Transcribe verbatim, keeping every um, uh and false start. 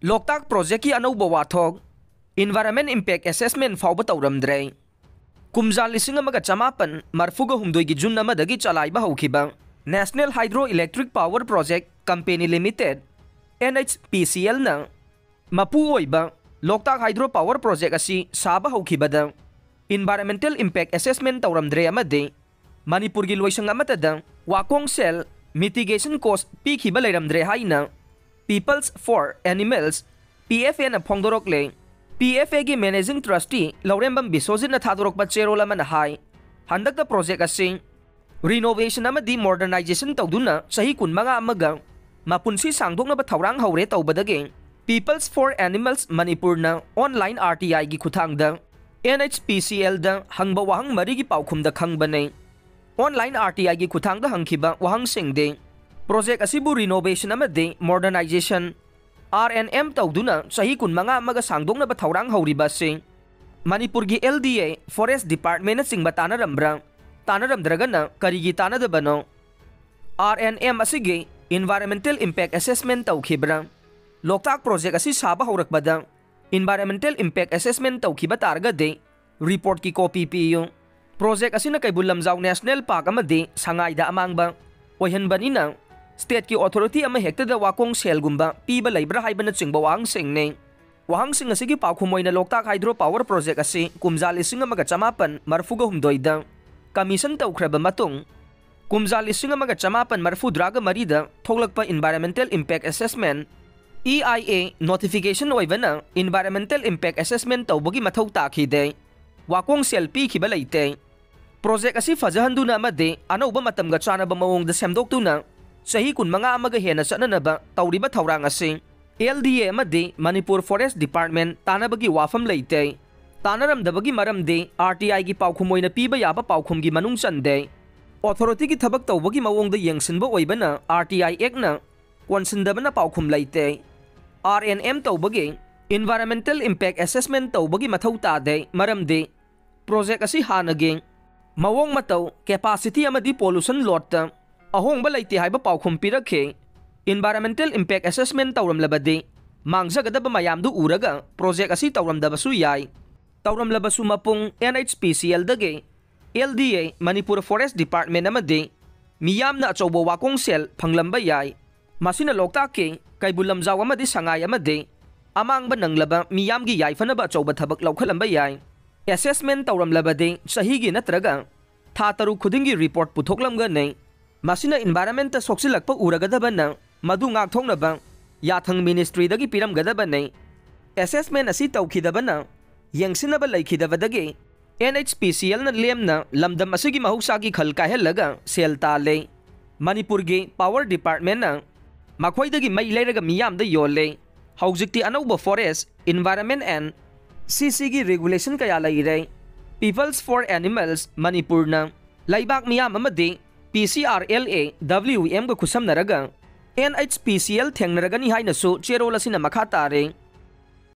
ꯂꯣꯛꯇꯥꯛ ꯄ꯭ꯔꯣꯖꯦꯛꯀꯤ ꯑꯅꯧꯕ ꯋꯥꯊꯣꯛ, Environment Impact Assessment ꯐꯥꯎꯕ ꯇꯧꯔꯝꯗ꯭ꯔꯦ꯫ ꯀꯨꯝꯖꯥ ꯂꯤꯁꯤꯡ ꯑꯃꯒ ꯆꯃꯥꯄꯟ ꯃꯔꯐꯨꯒ ꯍꯨꯝꯗꯣꯏꯒꯤ ꯖꯨꯟ ꯑꯃꯗꯒꯤ ꯆꯂꯥꯏꯕ ꯍꯧꯈꯤꯕ National Hydro Electric Power Project Company Limited, NHPCLꯅ ꯃꯄꯨ ꯑꯣꯏꯕ ꯂꯣꯛꯇꯥꯛ ꯍꯥꯏꯗ꯭ꯔꯣ ꯄꯥꯋꯔ ꯄ꯭ꯔꯣꯖꯦꯛ ꯑꯁꯤ ꯁꯥꯕ ꯍꯧꯈꯤꯕꯗ Environmental Impact Assessment ꯇꯧꯔꯝꯗ꯭ꯔꯦ ꯑꯃꯗꯤ ꯃꯅꯤꯄꯨꯔꯒꯤ ꯂꯣꯏꯁꯪ ꯑꯃꯠꯇꯗ ꯋꯥꯀꯣꯡ ꯁꯦꯜ, mitigation cost ꯄꯤꯈꯤꯕ ꯂꯩꯔꯝꯗ꯭ꯔꯦ ꯍꯥꯏꯅ Peoples for Animals, PFAꯅ ꯐꯣꯡꯗꯣꯔꯛꯂꯦ꯫ PFAꯒꯤ Managing Trustee ꯂꯧꯔꯦꯝꯕꯝ ꯕꯤꯁ꯭ꯋꯖꯤꯠꯅ ꯊꯥꯗꯣꯔꯛꯄ ꯆꯦꯔꯣꯜ ꯑꯃꯅ ꯍꯥꯏ, ꯍꯟꯗꯛꯇ ꯄ꯭ꯔꯣꯖꯦꯛ ꯑꯁꯤ renovation ꯑꯃꯗꯤ modernization ꯇꯧꯗꯨꯅ ꯆꯍꯤ ꯀꯨꯟꯃꯉꯥ ꯑꯃꯒ ꯃꯄꯨꯟꯁꯤ ꯁꯥꯡꯗꯣꯛꯅꯕ ꯊꯧꯔꯥꯡ ꯍꯧꯔꯦ ꯇꯧꯕꯗꯒꯤ Peoples for Animals ꯃꯅꯤꯄꯨꯔꯅ online RTIꯒꯤ ꯈꯨꯠꯊꯥꯡꯗ NHPCLꯗ ꯍꯪꯕ ꯋꯥꯍꯪ ꯃꯔꯤꯒꯤ ꯄꯥꯎꯈꯨꯝꯗ ꯈꯪꯕꯅꯦ꯫ Online RTIꯒꯤ ꯈꯨꯠꯊꯥꯡꯗ ꯍꯪꯈꯤꯕ ꯋꯥꯍꯪꯁꯤꯡꯗꯤ, ꯄ꯭ꯔꯣꯖꯦꯛ ꯑꯁꯤꯕꯨ renovation ꯑꯃꯗꯤ modernization, RNM ꯇꯧꯗꯨꯅ ꯆꯍꯤ ꯀꯨꯟꯃꯉꯥ ꯑꯃꯒ ꯁꯥꯡꯗꯣꯛꯅꯕ ꯊꯧꯔꯥꯡ ꯍꯧꯔꯤꯕ ꯑꯁꯤ ꯃꯅꯤꯄꯨꯔꯒꯤ LDA, Forest Departmentꯅꯆꯤꯡꯕ ꯇꯥꯟꯅꯔꯝꯕ꯭ꯔꯥ? ꯇꯥꯟꯅꯔꯝꯗ꯭ꯔꯒꯅ ꯀꯔꯤꯒꯤ ꯇꯥꯟꯅꯗꯕꯅꯣ? RNM ꯑꯁꯤꯒꯤ Environmental Impact Assessment ꯇꯧꯈꯤꯕ꯭ꯔꯥ? ꯂꯣꯛꯇꯥꯛ ꯄ꯭ꯔꯣꯖꯦꯛ ꯑꯁꯤ ꯁꯥꯕ ꯍꯧꯔꯛꯄꯗ Environmental Impact Assessment ꯇꯧꯈꯤꯕ ꯇꯥꯔꯒꯗꯤ ꯔꯤꯄꯣꯔꯠꯀꯤ ꯀꯣꯄꯤ ꯄꯤꯌꯨ꯫ ꯄ꯭ꯔꯣꯖꯦꯛ ꯑꯁꯤꯅ ꯀꯩꯕꯨꯜ ꯂꯝꯖꯥꯎ ꯅꯦꯁꯅꯦꯜ ꯄꯥꯔꯛ ꯑꯃꯗꯤ ꯁꯉꯥꯏꯗ ꯑꯃꯥꯡꯕ ꯑꯣꯏꯍꯟꯕꯅꯤꯅ ꯁ꯭ꯇꯦꯠꯀꯤ ꯑꯣꯊꯣꯔꯤꯇꯤ ꯑꯃꯍꯦꯛꯇꯗ ꯋꯥꯀꯣꯡ ꯁꯦꯜꯒꯨꯝꯕ ꯄꯤꯕ ꯂꯩꯕ꯭ꯔꯥ ꯍꯥꯏꯕꯅꯆꯤꯡꯕ ꯋꯥꯍꯪꯁꯤꯡꯅꯤ꯫ ꯋꯥꯍꯪꯁꯤꯡ ꯑꯁꯤꯒꯤ ꯄꯥꯎꯈꯨꯝ ꯑꯣꯏꯅ ꯂꯣꯛꯇꯥꯛ ꯍꯥꯏꯗ꯭ꯔꯣ ꯄꯥꯋꯔ ꯄ꯭ꯔꯣꯖꯦꯛ ꯑꯁꯤ ꯀꯨꯝꯖꯥ ꯂꯤꯁꯤꯡ ꯑꯃꯒ ꯆꯃꯥꯄꯟ ꯃꯔꯐꯨꯒ ꯍꯨꯝꯗꯣꯏꯗ commission ꯇꯧꯈ꯭ꯔꯕ ꯃꯇꯨꯡ, ꯀꯨꯝꯖꯥ ꯂꯤꯁꯤꯡ ꯑꯃꯒ ꯆꯃꯥꯄꯟ ꯃꯔꯐꯨꯇꯔꯥꯒ ꯃꯔꯤꯗ ꯊꯣꯛꯂꯛꯄ Environmental Impact Assessment, EIA notification ꯑꯣꯏꯕꯅ Environmental Impact Assessment ꯇꯧꯕꯒꯤ ꯃꯊꯧ ꯇꯥꯈꯤꯗꯦ꯫ ꯋꯥꯀꯣꯡ ꯁꯦꯜ ꯄꯤꯈꯤꯕ ꯂꯩꯇꯦ꯫ ꯄ꯭ꯔꯣꯖꯦꯛ ꯑꯁꯤ ꯐꯖꯍꯟꯗꯨꯅ ꯑꯃꯗꯤ ꯑꯅꯧꯕ ꯃꯇꯝꯒ ꯆꯥꯟꯅꯕ ꯃꯑꯣꯡꯗ ꯁꯦꯝꯗꯣꯛꯇꯨꯅ ꯆꯍꯤ ꯀꯨꯟꯃꯉꯥ ꯑꯃꯒ ꯍꯦꯟꯅ ꯆꯠꯅꯅꯕ ꯇꯧꯔꯤꯕ ꯊꯧꯔꯥꯡ ꯑꯁꯤ LDA ꯑꯃꯗꯤ ꯃꯅꯤꯄꯨꯔ Forest Department ꯇꯥꯟꯅꯕꯒꯤ ꯋꯥꯐꯝ ꯂꯩꯇꯦ꯫ ꯇꯥꯟꯅꯔꯝꯗꯕꯒꯤ ꯃꯔꯝꯗꯤ RTIꯒꯤ ꯄꯥꯎꯈꯨꯝ ꯑꯣꯏꯅ ꯄꯤꯕ ꯌꯥꯕ ꯄꯥꯎꯈꯨꯝꯒꯤ ꯃꯅꯨꯡ ꯆꯟꯗꯦ꯫ ꯑꯣꯊꯣꯔꯤꯇꯤꯒꯤ ꯊꯕꯛ ꯇꯧꯕꯒꯤ ꯃꯑꯣꯡꯗ ꯌꯦꯡꯁꯤꯟꯕ ꯑꯣꯏꯕꯅ RTI Actꯅ ꯀꯣꯟꯁꯤꯟꯗꯕꯅ ꯄꯥꯎꯈꯨꯝ ꯂꯩꯇꯦ꯫ RNM ꯇꯧꯕꯒꯤ Environmental Impact Assessment ꯇꯧꯕꯒꯤ ꯃꯊꯧ ꯇꯥꯗꯦ, ꯃꯔꯝꯗꯤ ꯄ꯭ꯔꯣꯖꯦꯛ ꯑꯁꯤ ꯍꯥꯟꯅꯒꯤ ꯃꯑꯣꯡ ꯃꯇꯧ, capacity ꯑꯃꯗꯤ pollution loadꯇ ꯑꯍꯣꯡꯕ ꯂꯩꯇꯦ ꯍꯥꯏꯕ ꯄꯥꯎꯈꯨꯝ ꯄꯤꯔꯛꯈꯤ꯫ Environmental Impact Assessment ꯇꯧꯔꯝꯂꯕꯗꯤ ꯃꯥꯡꯖꯒꯗꯕ ꯃꯌꯥꯝꯗꯨ ꯎꯔꯒ ꯄ꯭ꯔꯣꯖꯦꯛ ꯑꯁꯤ ꯇꯧꯔꯝꯗꯕꯁꯨ ꯌꯥꯏ꯫ ꯇꯧꯔꯝꯂꯕꯁꯨ ꯃꯄꯨꯡ NHPCLꯗꯒꯤ LDA, ꯃꯅꯤꯄꯨꯔ ꯐꯣꯔꯦꯁ ꯗꯤꯄꯥꯔꯠꯃꯦꯟ ꯑꯃꯗꯤ ꯃꯤꯌꯥꯝꯅ ꯑꯆꯧꯕ ꯋꯥꯀꯣꯡ ꯁꯦꯜ ꯐꯪꯂꯝꯕ ꯌꯥꯏ꯫ ꯃꯁꯤꯅ ꯂꯣꯛꯇꯥꯛꯀꯤ ꯀꯩꯕꯨꯜ ꯂꯝꯖꯥꯎ ꯑꯃꯗꯤ ꯁꯉꯥꯏ ꯑꯃꯗꯤ ꯑꯃꯥꯡꯕ ꯅꯪꯂꯕ ꯃꯤꯌꯥꯝꯒꯤ ꯌꯥꯏꯐꯅꯕ ꯑꯆꯧꯕ ꯊꯕꯛ ꯂꯧꯈꯠꯂꯝꯕ ꯌꯥꯏ꯫ ꯑꯦꯁꯦꯁꯃꯦꯟ ꯇꯧꯔꯝꯂꯕꯗꯤ ꯆꯍꯤꯒꯤ ꯅꯠꯇ꯭ꯔꯒ ꯊꯥ ꯇꯔꯨꯛ ꯈꯨꯗꯤꯡꯒꯤ ꯔꯤꯄꯣꯔꯠ ꯄꯨꯊꯣꯛꯂꯝꯒꯅꯤ꯫ ꯃꯁꯤꯅ ꯏꯟꯚꯥꯏꯔꯟꯃꯦꯟꯇ ꯁꯣꯛꯆꯤꯜꯂꯛꯄ ꯎꯔꯒꯗꯕꯅ ꯃꯗꯨ ꯉꯥꯛꯊꯣꯛꯅꯕ ꯌꯥꯊꯪ ꯃꯤꯅꯤꯁꯇ꯭ꯔꯤꯗꯒꯤ ꯄꯤꯔꯝꯒꯗꯕꯅꯤ꯫ ꯑꯦꯁꯦꯁꯃꯦꯟ ꯑꯁꯤ ꯇꯧꯈꯤꯗꯕꯅ ꯌꯦꯡꯁꯤꯟꯅꯕ ꯂꯩꯈꯤꯗꯕꯗꯒꯤ NHPCLꯅ ꯂꯦꯝꯅ ꯂꯝꯗꯝ ꯑꯁꯤꯒꯤ ꯃꯍꯧꯁꯥꯒꯤ ꯈꯜ ꯀꯥꯏꯍꯜꯂꯒ ꯁꯦꯜ ꯇꯥꯜꯂꯦ꯫ ꯃꯅꯤꯄꯨꯔꯒꯤ ꯄꯥꯋꯔ ꯗꯤꯄꯥꯔꯠꯃꯦꯟꯅ ꯃꯈꯣꯏꯗꯒꯤ ꯃꯩ ꯂꯩꯔꯒ ꯃꯤꯌꯥꯝꯗ ꯌꯣꯜꯂꯦ꯫ ꯍꯧꯖꯤꯛꯇꯤ ꯑꯅꯧꯕ ꯐꯣꯔꯦꯁ, ꯏꯟꯚꯥꯏꯔꯟꯃꯦꯟ ꯑꯦꯟ CCꯒꯤ ꯔꯤꯒꯨꯂꯦꯁꯟ ꯀꯌꯥ ꯂꯩꯔꯦ꯫ Peoples for Animals ꯃꯅꯤꯄꯨꯔꯅ ꯂꯩꯕꯥꯛ ꯃꯤꯌꯥꯝ ꯑꯃꯗꯤ PCRLA WMꯒ ꯈꯨꯠꯁꯝꯅꯔꯒ NHPCL ꯊꯦꯡꯅꯔꯒꯅꯤ ꯍꯥꯏꯅꯁꯨ ꯆꯦꯔꯣꯜ ꯑꯁꯤꯅ ꯃꯈꯥ ꯇꯥꯔꯦ꯫